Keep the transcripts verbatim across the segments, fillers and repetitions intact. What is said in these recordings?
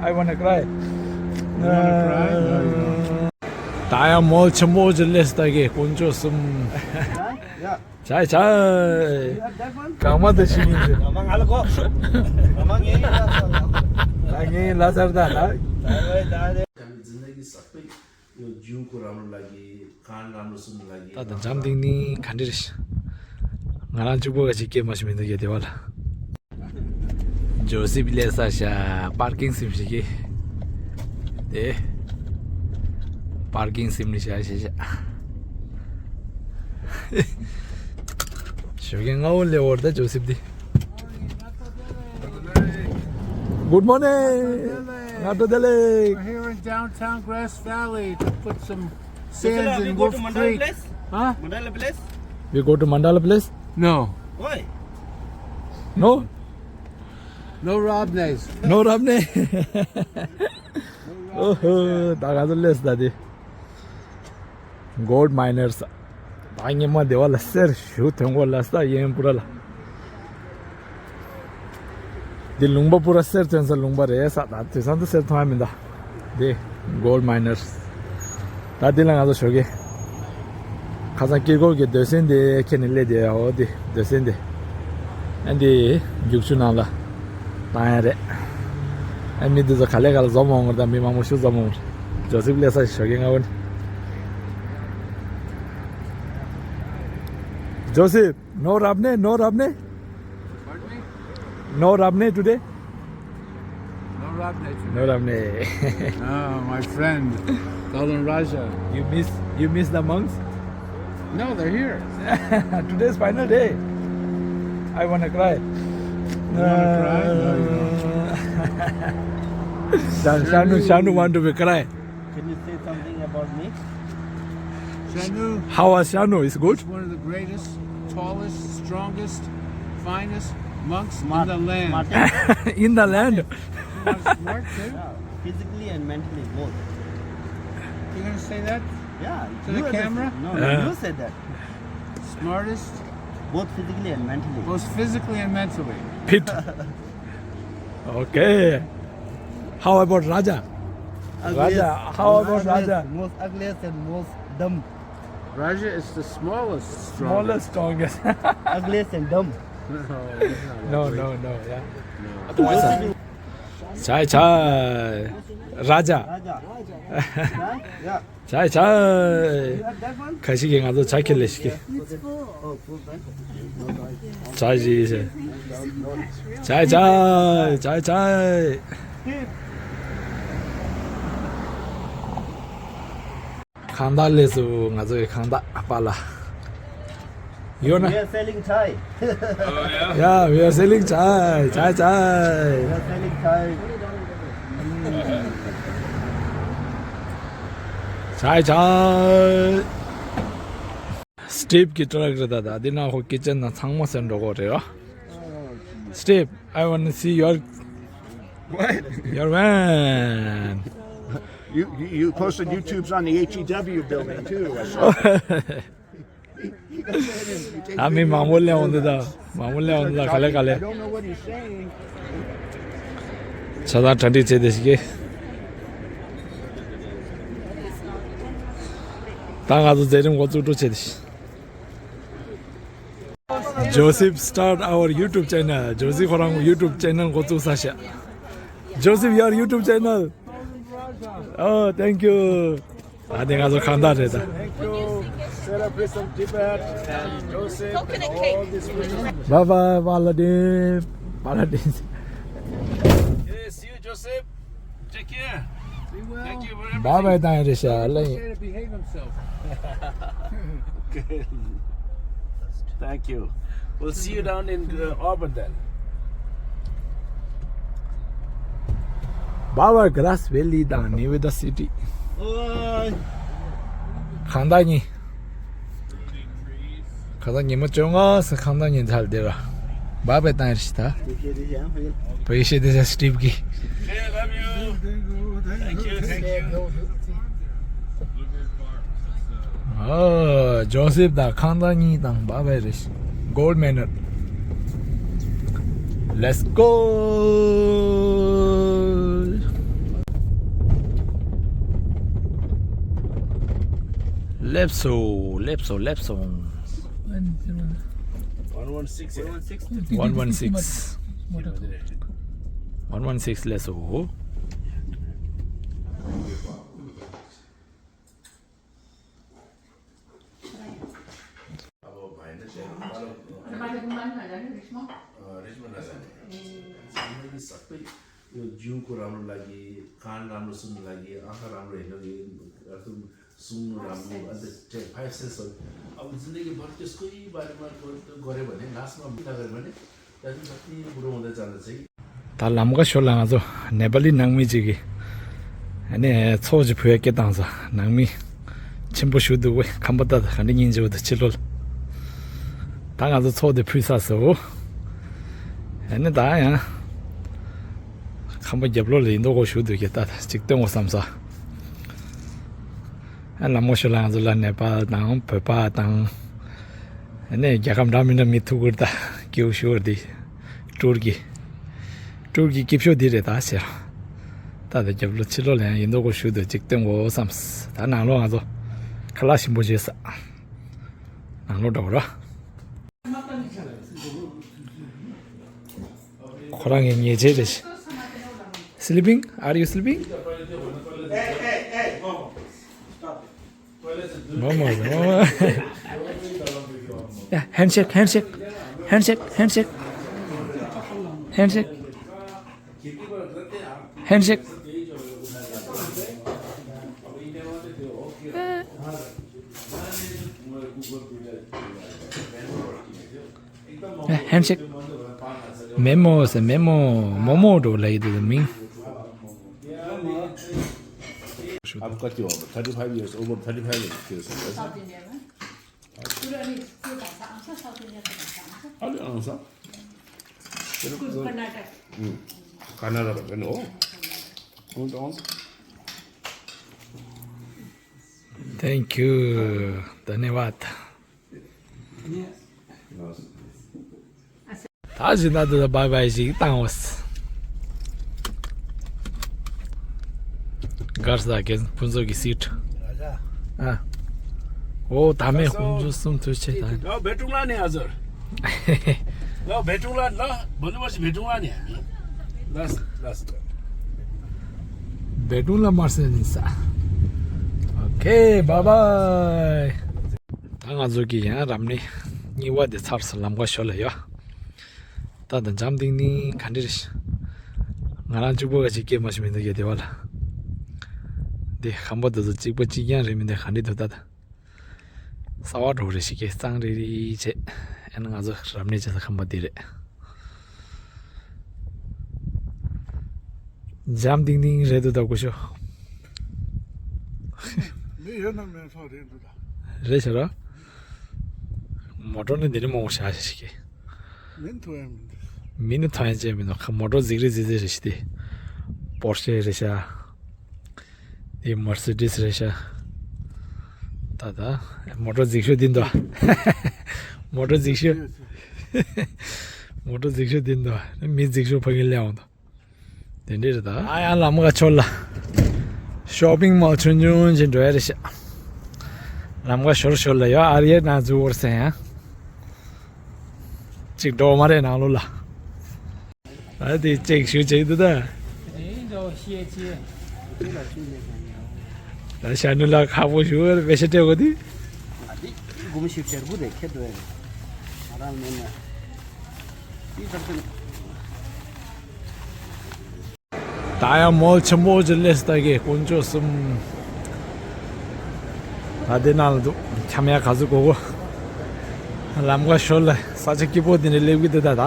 I wanna cry. You wanna cry? No, you don't. ད་ཡང་མོལ་ཆེན་པོ་ཅིག་སླེབས་ད་གི་དཀོན་མཆོག་གསུམ། Yeah. ཇའི་ཇའི། You have that one? གང་མ་དེ་ཤི་ཡིན་ཟེར། ང་མ་ང་ལ་གོ། ང་མ་ངའི་ལ་ཚར་ད། ད་ངའི་ལ་ཚར་ད་ད། ད་ད་ད། ཇིན་དགི་སག་པེ། ཇུ་ཁོ་རང་ལ་གི་ཁང་རང་ལ་སུམ་ལ་གི། ད་ད་འཇམ་ཏིང་ཏིང་ག་འདྲ་རེད། ང་རང་གཅིག་པོ་ག་ཅིག་སྐྱེས་མ་ཤི་མི་འདུག་གི་དེ་བ་ལ། ཇོ་སིབ་ལས་ས་ཤ་པར་ཀིང་སིམ་ཞིག་གི། དེ། པར་ཀིང་སིམ་ནི་ཤ་ཤ་ཤ། ཞོགས་ཀས་སྔ་བོ་ལས་འོར་ད་ཇོ་སིབ་དེ། Good morning. Nato Delek. We're here in downtown Grass Valley to put some sands in Wolf Creek. Huh? Mandala place? We go to Mandala place? No. Why? No? No Robneys. No Robney. Oh, ད་ག་ཚོད་ལས་ད་དེ། Gold miners. ད་ཉི་མ་བདེ་བ་ལ་གསེར་ཞུ་ཐོན་གོ་ལ་ས་ཡན་པུ་ར་ལ། འདི་ལུང་པ་པུ་ར་གསེར་ཐོན་ས་ལུང་པ་རེད་ས། ད་དུས་སང་དུ་གསེར་ཐོན་ཡ་མིན་ད། འདི་gold miners. ད་འདི་ལ་ང་ཚོ་ཞོགས་ཀས། ཁ་སང་དཀྱིལ་འཁོར་གྱི་སྡོད་སེན་དེ་ཁྱེར་ནས་སླེབས་དེ་འོ་འདི་སྡོད་སེན་དེ། ཨ་འདི་རྒྱུག་ཆུ་ནང་ལ་བཏང་ཡ་རེད། ཨ་མི་འདི་ཚོ་ག་ལེ་ག་ལེ་འཛོམས་འོང་གི་རེད། ད་མི་མང་པོ་ཞིག་འཛོམས་འོང་གི་རེད། ཇོ་སིབ་སླེབས་ས་ཞིག་ཞོགས་ཀས་སྔ་བོ་ནས། Joseph, no Robney, no Robney? Pardon me? No Robney today? No Robney today. No Robney. Ah, my friend, Kalun Raja. You miss, you miss the monks? No, they're here. Today's final day. I wanna cry. You wanna cry? No, you don't. Shanu, Shanu, Shanu want to be cry. Can you say something about me? Shanu. How was Shanu? Is good? One of the greatest, tallest, strongest, finest monks in the land. Smart. In the land. You are smart too. Yeah, physically and mentally both. You're gonna say that? Yeah. To the camera? No, no, you said that. Smartest. Both physically and mentally. Both physically and mentally. Pit. Okay. How about Raja? Ugliest, Raja, how about Raja? Most ugliest and most dumb. Raja is the smallest, smallest, strongest. Ugliest and dumb. No, that's not ugly. No, no, no, yeah. No. Chai, chai. Raja. Raja. Huh? Yeah. བྱ་བྱ། ཁ་ཤས་ཀྱིས་ང་ཚོ་བྱ་ཁྱེར་ལས་ཤིག་གི། བྱ་ཞིག་བྱ་བྱ་བྱ་བྱ། ཁང་བདག་སླེབས་སོང་། ང་ཚོ་གི་ཁང་བདག་པཱ་ལགས། You know? We are selling chai. Oh, yeah? Yeah, we are selling chai. Chai, chai. We are selling chai. Chai, chai. Steve གི་ཊ་རག་རེད་ད། ད་འདི་ན་ཁོ་ཀི་ཅན་ན་ཚང་མ་སེམས་འགྲོ་གོ་རེད་རོ། Steve, I want to see your, what? Your van. You, you, you posted YouTube's on the H E W building too. I saw. ད་མི་མང་པོ་སླེབས་འོང་འདུག་ད། མང་པོ་སླེབས་འོང་འདུག་ད། ག་ལེ་ག་ལེ། I don't know what he's saying. ཆ་ཚང་གྲ་སྒྲིག་བྱས་ཏེ་ཞིག་གི། ད་ང་ཚོ་མཛད་རིམ་འགོ་བཙུགས་འགྲོ་བྱས་ཏེ་ཞིག། Joseph start our YouTube channel. ཇོ་སིབ་ཁོ་རང་གི་YouTube channel འགོ་བཙུགས་ས་ཤག། Joseph, your YouTube channel. Oh, thank you. ད་དེ་ང་ཚོ་ཁང་བདག་རེད་ད། Thank you. Set up with some Tibet and Joseph and all these people. Bye bye, Paladin. Paladin. Okay, see you, Joseph. Take care. Be well. Thank you for everything. Bye bye, ད་ཡིན་རེད་ཤག་ལ་ཡིན། Say to behave himself. Okay. Thank you. We'll see you down in, uh, Auburn then. Bye bye, Grass Valley དང་Nevada City. ཁང་བདག་གཉིས། ཁང་བདག་ཉི་མ་བཅོ་ལྔ་ཟེར། ཁང་བདག་གཉིས་ཚར་དེ་ར། Bye bye ད་ཡིན་རེད་ཤག་ད། Appreciate this, Steve གི། Okay, love you. Thank you, thank you. ཨོ། ཇོ་སིབ་དང་ཁང་བདག་གཉིས་དང་bye bye རེད། Gold miner. Let's go. སླེབས་སོ། སླེབས་སོ། སླེབས་སོང་། One one six. One one six. One one six. One one six སླེབས་སོ། अब भाइ नै त्यहाँ Richmond. Richmond. सबै यो जिउको राम्रो लागि, कान राम्रो सुन्नु लागि, आँखा राम्रो हेर्नु लागि, एकदम सुन्नु राम्रो, अन्त फाइभ सेन्सहरू। अब जिन्दगीभर त्यसकै बारेमा गऱ्यो भने, लास्टमा नगऱ्यो भने, त्यहाँदेखि जति बुढो हुँदै जाँदा चाहिँ ད་ལམ་ཁ་ཞོར་ལ་ང་ཚོ་ནེ་པ་ལི་ནང་མི་ཅིག་གིས་ཨ་ནི་ཚོགས་ཅིག་ཕུལ་ཡ་སྐད་བཏང་སོང་། ནང་མི་ཆེན་པོ་ཞིག་འདུག་པས། ཁམས་པ་ད་ག་འདྲ་སྙིང་རྗེ་པོ་འདུག་ཕྱི་ལོགས་ལ། ད་ང་ཚོ་ཚོགས་དེ་ཕུལ་ཚར་སོང་། ཨ་ནི་ད་ཡང་ཁམས་པ་རྒྱབ་ལོགས་ལ་ཡིན་མདོག་ཁ་པོ་ཞིག་འདུག་གི། ད་ཅིག་སྟོན་དགོས་བསམ་སོང་། ཨ་ལམ་ཁ་ཞོར་ལ་ང་ཚོ་ལ་ནེ་པཱལ་དང་བོད་པ་དང་ཨ་ནི་རྒྱལ་ཁབ་འདྲ་མི་འདྲ་མི་ཐུག་གི་རེད། ད་སྐྱིད་པོ་ཞིག་འདུག་ཊུར་གི། ཊུར་གི་སྐྱིད་ཤོས་འདི་རེད་ད་ཟེར། ད་ལྟ་རྒྱབ་ལོགས་ཕྱི་ལོགས་ལ་ཡང་ཡིན་མདོག་ཁ་པོ་ཞིག་འདུག་ཅིག་སྟོན་དགོས་བསམས། ད་ནང་ལོགས་ང་ཚོ་ཁ་ལག་ཞིམ་པོ་བྱས་ས། ནང་ལོགས་འགྲོ་དགོས་ར། ཁོ་རང་གི་ཉལ་ཆས་རེད། Sleeping? Are you sleeping? མོ་མོ་མོ་མོ། Yeah, handshake, handshake, handshake, handshake, handshake, handshake. Handshake. Memo se memo, momo do le de ming. अब कति हो? अब thirty five years, over thirty five years के रहेछ। साउथ इन्डियामा। पुरा अनि त्यो भाषा आउँछ, साउथ इन्डियाको भाषा आउँछ। अलि आउँछ। तेरो कर्नाटक। कर्नाटकबाट पनि हो। हुन्छ, आउँछ। Thank you. धन्यवाद। ད་བཞིན་ད་དུ་ད་བའི་བའི་ཞིག་བཏང་འོ། གར་ས་གེ་ཕུན་ཚོགས་ཀྱི་སིཊ། ཨ། འོ་ད་མེད་ཕུན་ཚོགས་གསུམ་ཐུགས་ཆེ་ད། ལ་བེ་ཀྲུང་ལ་ནས་ཨ་ཟོར། ལ་བེ་ཀྲུང་ལ་ལ་བོ་ལུ་བ་ཞིག་བེ་ཀྲུང་ལ་ནས། ལ་ལ་བེ་ཀྲུང་ལ་མར་སེ་ནི་ས། ཨོ་ཁེ་བའི་བའི། ད་ང་ཚོ་གི་ཡང་རབ་གནས་གཉིས་པ་དེ་ཚར་སོང་། ལམ་ཁ་ཞོར་ལ་ཡོད། ད་ད་འཇམ་ཏིང་ཏིང་ག་འདྲ་རེད། ང་རང་གཅིག་པོ་ག་ཅིག་སྐྱེས་མ་ཤི་མི་འདུག་ཡ་དེ་བ་ལ། འདི་ཁམས་པ་དེ་ཚོ་གཅིག་པ་གཅིག་རྐྱང་རེད་མི་འདུག་ག་འདྲ་འདུག་ད་ད། གསར་པ་འགྲོ་རེ་ཞིག་གི་གཙང་རེ་རེ་བྱས། ཨ་ནི་ང་ཚོ་རབ་གནས་བྱེད་ས་ཁམས་པ་འདི་རེད། འཇམ་ཏིང་ཏིང་རེད་འདུག་ད་སྐུ་ཞབས། མི་ཡོད་ན་མེད་ཚོ་རེད་འདུག་ད། རེད་ཤག་ར། མོ་ཊ་ནི་འདི་ནི་མང་པོ་བཞག་ཤག་ཤིག་གི། མི་ཐོན་ཡ་མི་འདུག་མི་ནི་ཐོན་ཡ་ཅན་མི་འདུག་མོ་ཊ་རྫིག་རེ་རྫིག་རྫིག་རེད་ཤག་དེ། པོར་ཤེ་རེད་ཤག་དེ་མར་སི་ཌིས་རེད་ཤག་ད་ད། མོ་ཊ་རྫིག་ཤོས་འདི་འདུག་མོ་ཊ་རྫིག་ཤོས། མོ་ཊ་རྫིག་ཤོས་འདི་འདུག་མི་རྫིག་ཤོས་ཕ་གི་སླེབས་འོང་འདུག་དེ་འདྲས་རེད་ད། ཨ་ཡང་ལམ་ཁ་ཞོར་ལ། ཤོ་པིང་མོལ་ཆུང་ཆུང་ཅིག་འགྲོ་ཡ་རེད་ཤག་ལམ་ཁ་ཞོར་ཞོར་ལ་ཡོད། ཨ་རི་ཡ་ན་ཛུ་བོར་སེ་ཡང་། ཅིག་འགྲོ་མ་རེད་ནང་ལོགས་ལ། ཨ་དེ་ཅིག་ཞུ་ཅིག་འདུག་ད། ད་ཤ་ནུ་ལ་ཁ་པོ་ཞུ་བེ་ཤ་སྤྲད་དགོས་དུས། ང་འདི་སྒོམ་ཞིག་བྱེད་དགོས་རེད་ཁྱེད་འགྲོ་ཡ་རེད། ང་རང་མིན་ན། འདི་ཚབ་ཚུན། ད་ཡང་མོལ་ཆེན་པོ་ཅིག་སླེབས་ད་གི་དཀོན་མཆོག་གསུམ། ད་དེ་ནང་ལ་འདུག་འཁྱམ་ཡ་ག་ཚོད་དགོས་གོ། ལམ་ཁ་ཞོར་ལ་ས་ཆ་སྐྱིད་པོ་དེ་འདྲ་སླེབས་ཀྱི་འདུག་ད་ད།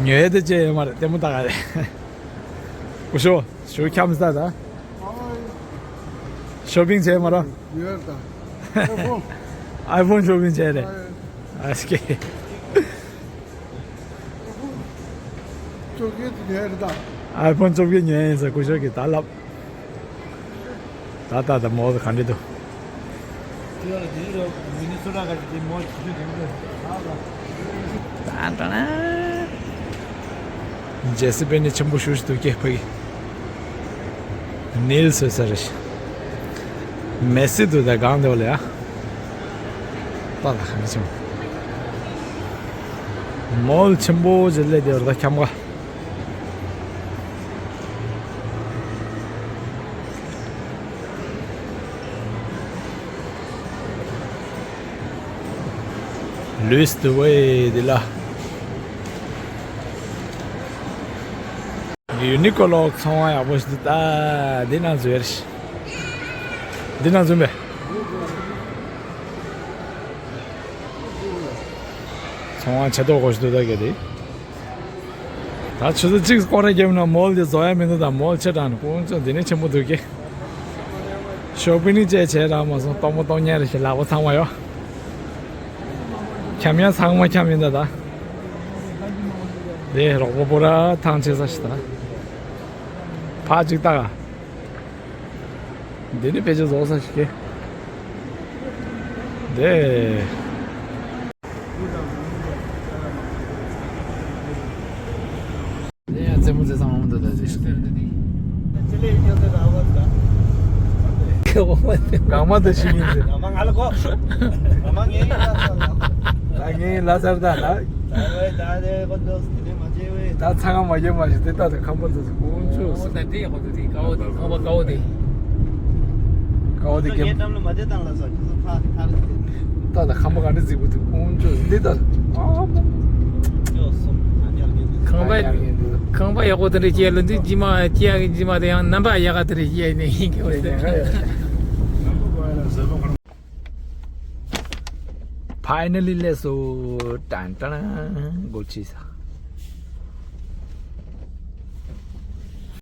ཉོ་ཡ་དེ་ཅི་ཡོད་མ་རེད་ལྟད་མོ་ལྟ་ག་རེད། སྐུ་ཞབས་ཞུ་འཁྱམ་ས་ད། ཤོ་པིང་བྱས་མ་ར། ཉོས་ད། ཨའི་ཕོན་ཤོ་པིང་བྱས་རེད། ཨ་སྐེ། བཅོ་བརྒྱད་དེ་ཉོས་རེད་ད། ཨའི་ཕོན་བཅོ་བརྒྱད་ཉོས་ཡིན་ཟེར་སྐུ་ཞབས་ཀྱིས་ད་ལབ། ད་ད་ད་མོ་ག་འདྲ་འདུག་དེ་ལ་དེ་རུ་མི་ནི་སོ་ཊ་ག་ཅིག་དེ་མོ་ཆུ་ཆུ་དེ་འདྲ་ད་ད་ན། ཇེ་སི་པེ་ནི་ཆེན་པོ་ཞུ་ཞུ་འདུག་སྐྱེ་ཕ་གི། ནིལ་སོ་ས་རེད། མེ་སི་དུ་ད་གང་དེ་བ་ལ་ཡ། ད་ད་གང་ཆེན་པོ། མོལ་ཆེན་པོ་ཞིག་སླེབས་དེ་བར་ད་ཁྱམས་ཀ། ལུས་དུ་བའི་དེ་ལ། ཡུ་ནི་ཀོ་ལོག་ཚོང་བ་ཡག་པོ་ཞིག་འདུག་ད་འདི་ན་འཛུལ་ཡར་ཤི། འདི་ན་འཛུལ་མེད། ཚོང་བ་ཆེ་ཏོག་གོ་ཞིག་འདུག་ད་གལ་ཏེ། ད་ཆུ་ཚོད་གཅིག་སྐོར་ར་བརྒྱབ་ན་མོལ་དེ་བཟོ་ཡ་མི་འདུག་ད་མོལ་ཆེ་དྲགས་ནས་དཀོན་མཆོག་འདི་ནས་ཆེན་པོ་འདུག་གི། ཤོ་པིང་ནི་ཅེ་བྱས་རག་མ་སོང་སྟོང་མོ་སྟོང་ཉལ་རེ་ཞིག་ལག་པ་ཚང་མ་ཡོད། འཁྱམ་ཡ་ཚང་མ་འཁྱམ་ཡིན་ད་ད། དེ་རོགས་པ་པོ་ར་ཐང་ཆད་ས་ཞིག་ད། ཕ་གཅིག་ལྟ་ག་འདི་ནི་ཕལ་ཆེར་བཟོ་ས་ཞིག་གི། དེ། དེ་ཡང་རྩེད་མོ་རྩེ་ས་འོང་འདུག་ད་ཅི་ཞིག་ཁེ་འོང་མ་དེ། གང་མ་དེ་ཞིག་ཡིན་ཟེར། ང་མ་ང་ལ་གོ་ང་མ་ངའི་ལ་ས་ལ། ད་ངའི་ལ་སར་ད་ལ། ད་ད་དེ་གོ་འདུག་དེ་མ་བྱེད་བས། ད་ཚང་མ་མ་བྱེད་མ་བྱེད་དེ་ད་དེ་ཁམས་པ་དེ་དཀོན་མཆོག་ད་དེ་ཡག་པོ་དེ་དཀའ་བོ་དེ་ཁམས་པ་དཀའ་བོ་དེ། དཀའ་བོ་དེ་ད་ངའི་གཏམ་ལ་མ་བྱེད་དང་ལ་ས་ཁྱོད་ཚོ་ཕ་ཕ་རེད་དེ། ད་ད་ཁམས་པ་ག་འདྲ་རྫིག་པོ་དེ་དཀོན་མཆོག་འདི་ད། ཨ་མ། ཁང་པ་ཁང་པ་ཡག་པོ་དེ་འདྲ་སྐྱེས་ལ་འདི་ཇི་མ་སྐྱེ་ཡག་གི་ཇི་མ་དེ་ཡང་རྣམ་པ་ཡག་ག་དེ་འདྲ་སྐྱེས་ནས་ཡིན་གི་འོ་དེ། Finally let's go. ཏན་ཏན་སྒོ་ཕྱེ་ས།